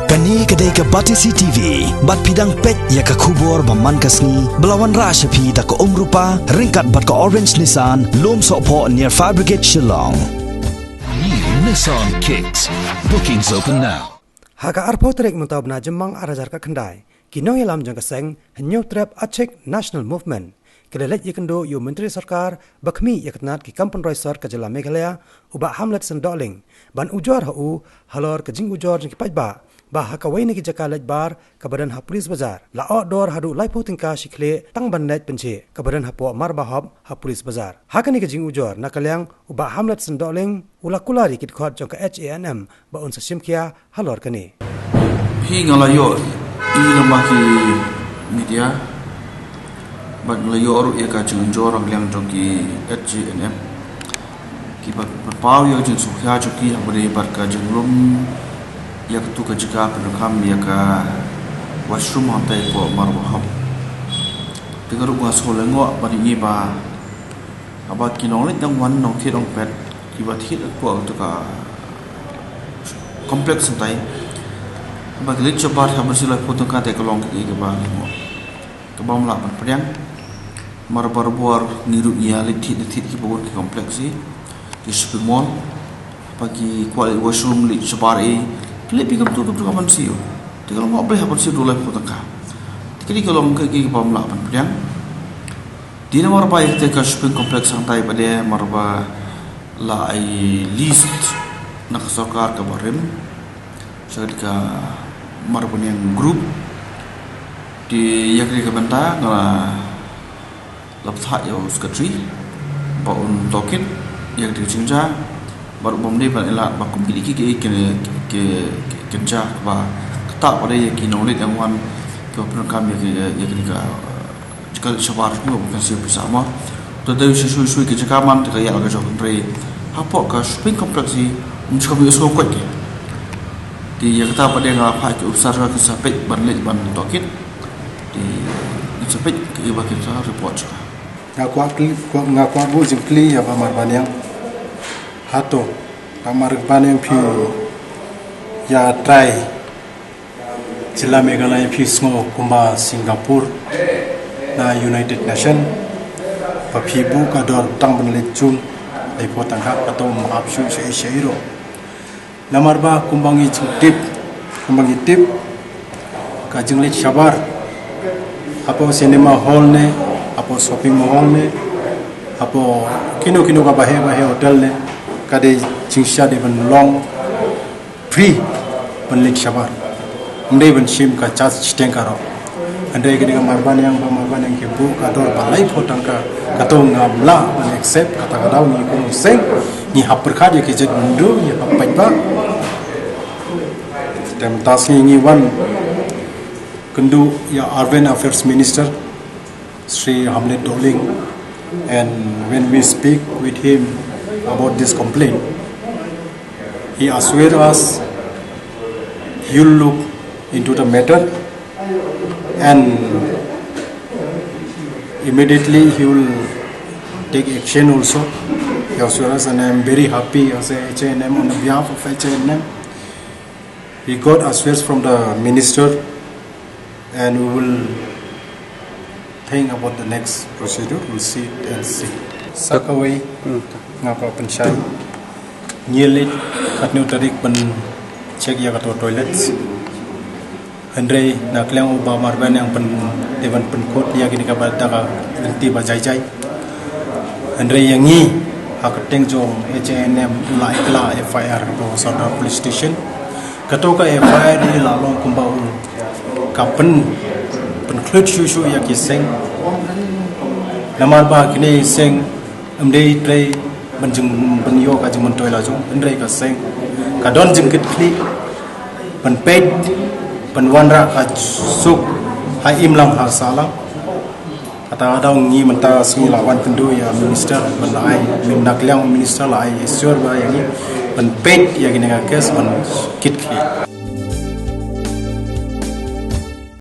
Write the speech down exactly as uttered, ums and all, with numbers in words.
Kane ka dei ka Batesi T V, bad phi dang peit ïa ka khubor ba man ka sngi, ba la wanrah sha phi da ka Umrupa, ryngkat bad ka Orange Nissan, Lumsohphoh near Fire Brigade Shillong. New Nissan Kicks. Bookings open now. Ha ka arphew tarik mynta u bnai Jymmang ar hajar khyndai, ki nongïalam jong ka seng, Hynñiewtrep Achik National Movement, ki la leit ïakynduh ïa u Myntri Sorkar ba khmih ïa ka tnat ki kam pynroi sor ka jylla Meghalaya, u Bah Hamletson Dohling, ban ujor ha u halor ka jingujor jong ki paidbah ba ha kawei na ki jaka leit bar kaba don ha Police Bazar, la ohdor haduh laiphew tyngka shi khlieh tang ban leit pynjhieh kaba don hapoh Marbahop ha Police Bazar. Ha kane ka jingujor na ka liang u Bah Hamletson Dohling u la kular ïa ki dkhot jong ka H A N M ba un sa shim khia halor kane. Hi nga la ïoh i lem bad ki media bad nga la ïoh ruh ïa ka jingujor na ka liang jong ki H A N M. Ki ba pynpaw ïa ka jingsngewkhia jong ki haba dei bad ka jinglum ïa katu ka jaka pyndonkam ïa ka washroom hangtai hapoh Marbahop. Te nga ruh nga sngew lyngngoh ban ïohi ba haba ki nongleit nongwan, nongthied nongpet, ki ba thied hapoh katu ka complex hangtai, haba ki leit shabar ha ban siew laiphew tyngka te ka long kaei kaba lyngngoh, kaba ym lah ban pdiang. Namar barabor ngi ruh ngi ïa leit thied, thied kiba bun ki complex hi, ki shopping mall, ba ki kwah leit washroom, leit shabar ei, ki leit phi kumtu kumtu ka ban siew. Te ka long ba blei ha ban siew haduh laiphew tyngka. Te kane ka long kaei kaba ym lah ban pdiang. Te namar ba ïa kata ka shopping complex hangtai pat de, namar ba la ai list na ka sorkar kaba rim sha ka Marbaniang Group. Te ïa kane ka bynta nga la bthah ïa u Secretary ba un tohkit ïa kane ka jingjia, bad ruh ba ym dei ban ïaleh ba kum kine ki, ki, ki, ki, ki jingjia ba kata pat de ïa ki nongleit nongwan kiba pyndonkam ïa ki, ïa kane ka jaka leit shabar, kumba kan siew pisa mo. Te dei shisha shisha ki jaka man te ka ïa ka jong, hynrei hapoh ka shopping complex hi ym jaka ba ïohsngew koit ki. Te ïa kata pat de nga phah ki officer ki sa peit ban leit ban tohkit. Te ngin sa peit kaei ba kin sa report sha ka. Nga kwah kylli, kwah, nga kwah buh jingkylli ïa Bah Marbaniang. Hato Bah Marbaniang phi ïa trai jylla Meghalaya phi sngew kumba Singapore na United Nation, ba phi buh ka dor tang ban leit jum, leit pho tang ka, kato ym hap shuh shaei shaei ruh. Namar ba kumba ngi tip, kumba ngi tip, ka jingleit shabar hapoh cinema hall ne, hapoh shopping mall ne, hapoh kino kino ka bahe bahe hotel ne, ka dei jingshad dei ban long free ban leit shabar. Ym dei ban shim ka charge shiteng ka ruh. Hynrei kane ka Marbaniang, Bah Marbaniang ki buh ka dor ba laiphew tyngka, kato ngam lah ban accept, kata ka daw ngi kum u seng ngi hap pyrkhat ïa ki jait bynriew, ngi hap paidbah. Te mynta sngi ngi wan kynduh ïa Urban Affairs Minister Shri Hamlet Dohling, and when we speak with him about this complaint, he assure us he will look into the matter and immediately he will take action also. He assure us, and I am very happy as a H A N M, on the behalf of H A N M. We got assurance from the minister, and we will think about the next procedure. We'll see it and see. Sa kawei, hmm, nga kwah pynshai. Ngi leit katno tarik ban check ïa kato toilets. Hynrei na ka liang u Bah Marbaniang pyn, te ban pynkut ïa kine kaba da ka lynti ba jai jai. Hynrei ïa ngi ha ka kyrteng jong H A N M la ai kylla F I R ha Sordar Police Station. Kato ka F I R hi la long kumba u ka pyn, pynkhluit shuh shuh ïa ki seng. Namar ba kine seng ym dei trei ban jing, ban ïoh ka jingmyntoi la jong, hynrei ka seng ka don jingkitkhlieh ban peit, ban wanrah ka suk ha imlang ha sahlang. Kata ka daw ngi mynta sngi la wan kynduh ïa minister ban ai, mynta ka liang minister la ai assure ba ïa ngi ban peit ïa kine ka case ban kitkhlieh.